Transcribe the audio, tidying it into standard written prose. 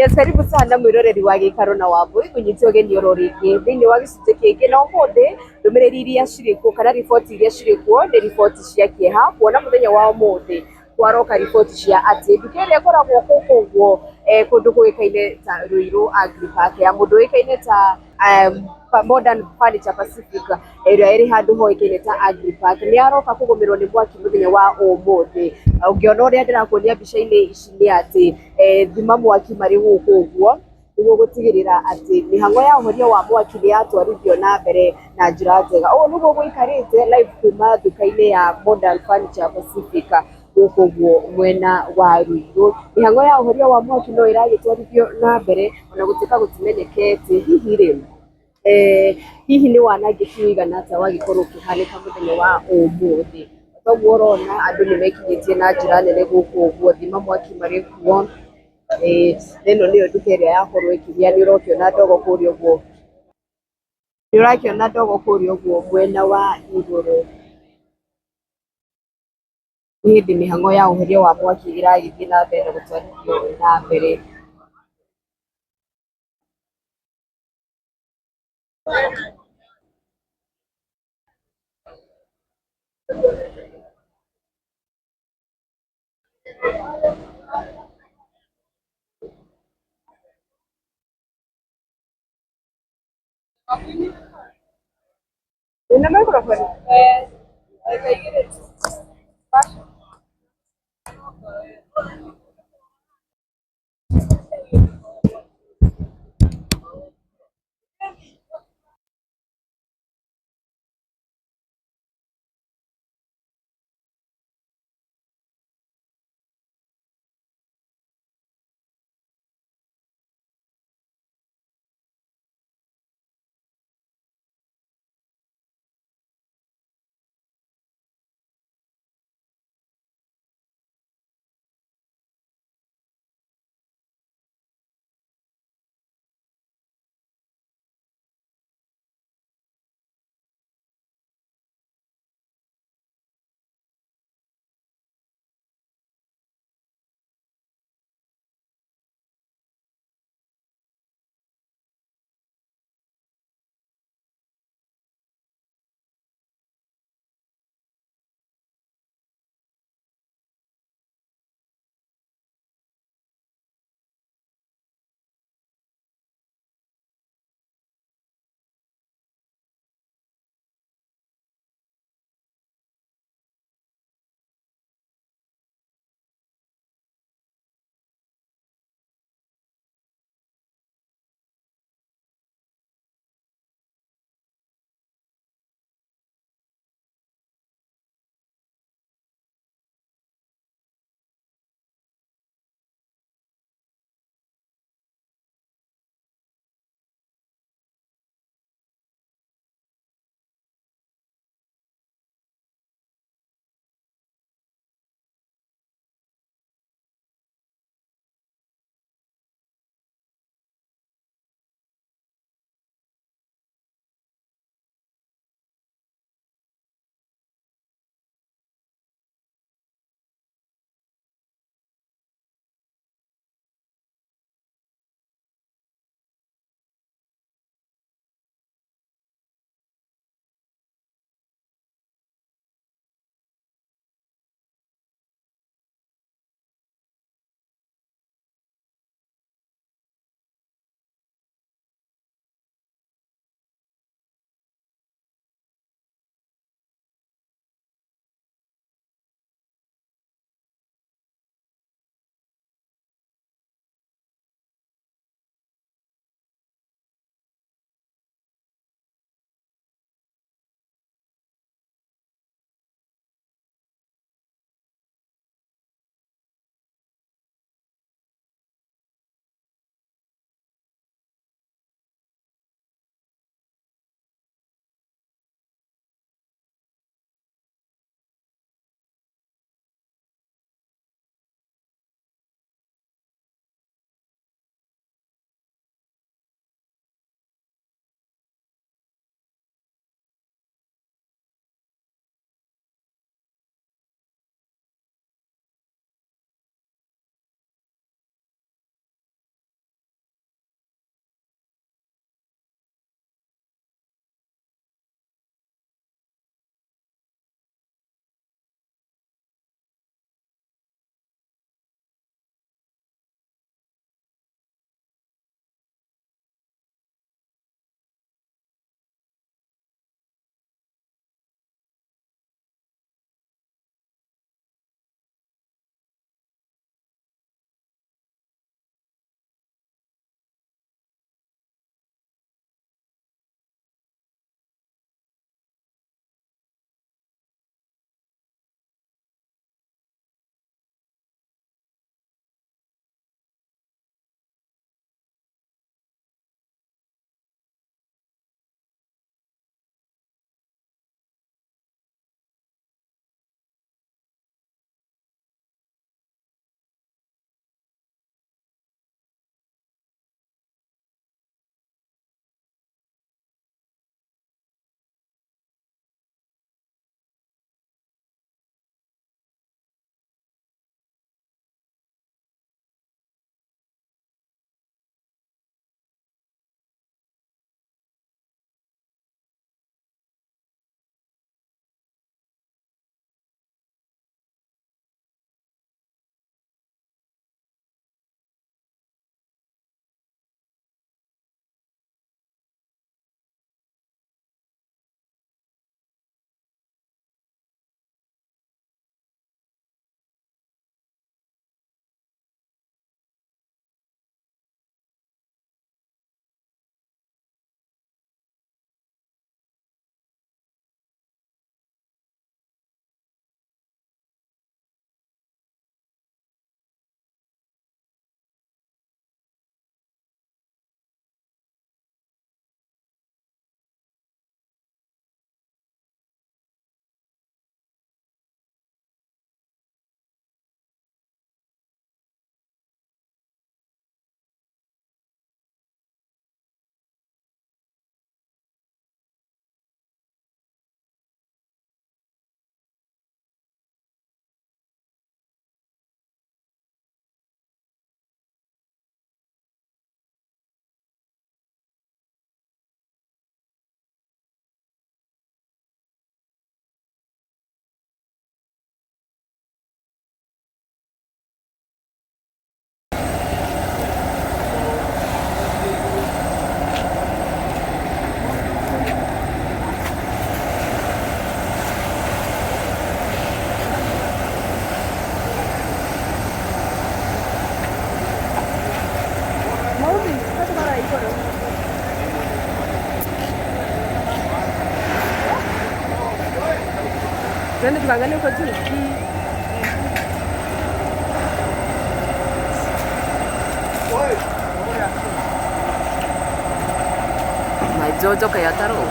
Yes, karibu sana mwiroreri wa gĩikaro na Wambui ngũnyite ũgeni oro rĩngĩ thĩinĩ wa gĩcunjĩ kĩngĩ na ũmũthĩ ndũmĩrĩri iria cirĩ kuo kana riboti iria cirĩ kuo nĩ riboti cia kĩeha kuona mũthenya wa ũmũthĩ kwaroka riboti cia atĩ nduka ĩrĩa ĩkoragwo gũkũ ũguo kũndũ kũĩkaine ta Ruiru Agri Park ya mũndũ ũĩkaine ta Modern Furniture Pacific ĩrĩa ĩrĩ handũ hoĩkaine ta Agri Park nĩ aroka kũgũmĩrwo nĩ mwaki mũthenya wa ũmũthĩ. Ũngĩona ũrĩa ndĩrakuonia mbica-inĩ ici nĩ atĩ thima mwaki marĩ gũkũ ũguo nĩguo gũtigĩrĩra atĩ mĩhang'o ya ũhoria wa mwaki nĩ yatwarithio na mbere na njĩra njega. Ũũ nĩguo gũikarĩte live kuma nduka-inĩ ya Modern Furniture Pacific gũkũ ũguo mwena wa Ruiru. Mĩhang'o ya ũhoria wa mwaki no ĩragĩtwarithio na mbere ona gũtuĩka gũtimenyekete hihi rĩ hihi nĩ wanangĩki ũigana atĩa wagĩkorwo ũkĩhanĩka mũthenya wa ũmũthĩ. Toguo ũrona andũ nĩ mekinyĩtie na njĩra nene gũkũ ũguo thima mwaki marĩ kuo. Ĩno nĩyo nduka ĩrĩa yakorwo ĩkĩhĩa, nĩ ũrakĩona ndogo kũrĩa ũguo, nĩ ũrakĩona ndogo kũrĩa ũguo mwena wa igũrũ. Nĩ hĩndĩ mĩhang'o ya ũhoria wa mwaki ĩragĩthiĩ na mbere na gũtwarithio na mbere. Wĩna microphone? Twende tukaangalie huko juu. Jojo kaya taro.